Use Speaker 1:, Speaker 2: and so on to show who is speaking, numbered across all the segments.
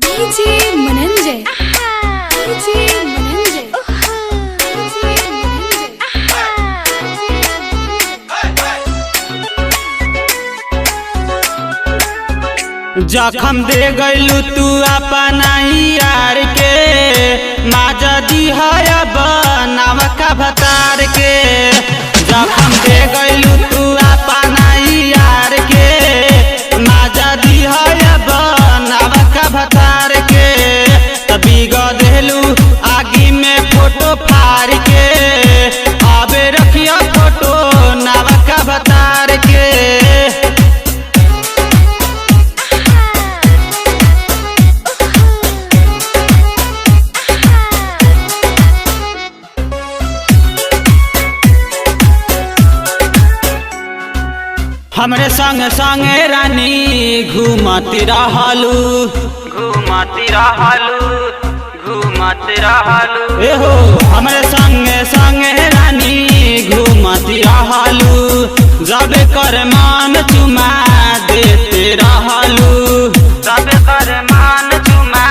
Speaker 1: DJ Mananjay, DJ Mananjay, DJ Mananjay.
Speaker 2: जखम दे गइलू तू अपना यार के, माजा दी है बनावा का भतार के। जखम दे गइलू तू अपना यार के, माजा दी है बनावा का भतार के। तभी देलू आगी में फोटो फाड़ के, आबे रखिया फोटो नावा का भतार के। हमरे संग संगे रानी घूमती रहलू,
Speaker 3: घूमती रहलू, घूमती रहलू।
Speaker 2: एहो हमरे संगे संगे रानी घूमती रहलू, जब कर मान चुमा देते रहलू,
Speaker 3: सब कर मान चुमा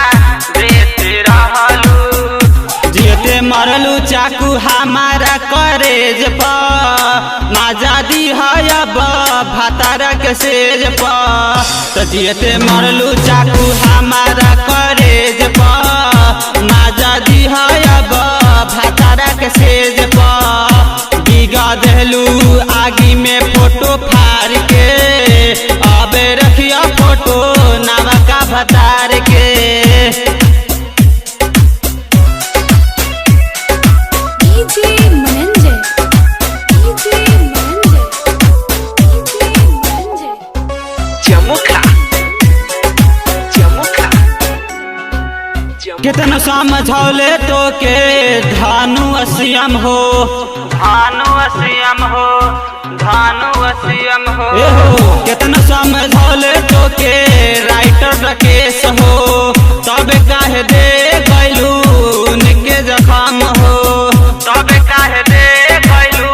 Speaker 3: देते रहलू।
Speaker 2: जियते मरलू चाकू हमारा करेज पर, माजा दी है भातारा के सेज पर। त जियते मरलू चाकू हमारा करेज पर, माजा दी है भातारा के सेज पर। बिगा देलू आगी में फोटो फाड़ के, अबे रखिया फोटो नावा का भतार के।
Speaker 1: DJ Mananjay, DJ Mananjay, DJ Mananjay.
Speaker 3: Jamukha, Jamukha,
Speaker 2: कितना समझौले तो के धानु असियम हो,
Speaker 3: धानु असियम हो, धानु असियम हो।
Speaker 2: एहो कितना समझौले तो के राइटर राकेश हो, तब काहे दे गइलू उनके जखम हो,
Speaker 3: तब काहे दे गइलू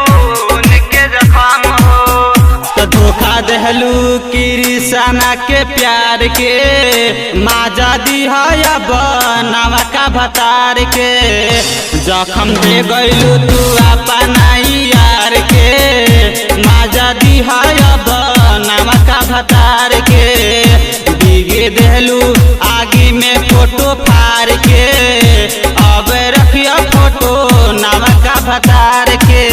Speaker 3: उनके जखम हो।
Speaker 2: तो धोखा देहलू किरिसना के प्यार के, माजा दी है बनावा का भतार के। जखम दे गइलू तू अपना यार के, माजा दी है बनावा का भतार के। बिगे देहलू आगी में फोटो फाड़ के, अब रखिया फोटो नावा का भतार के।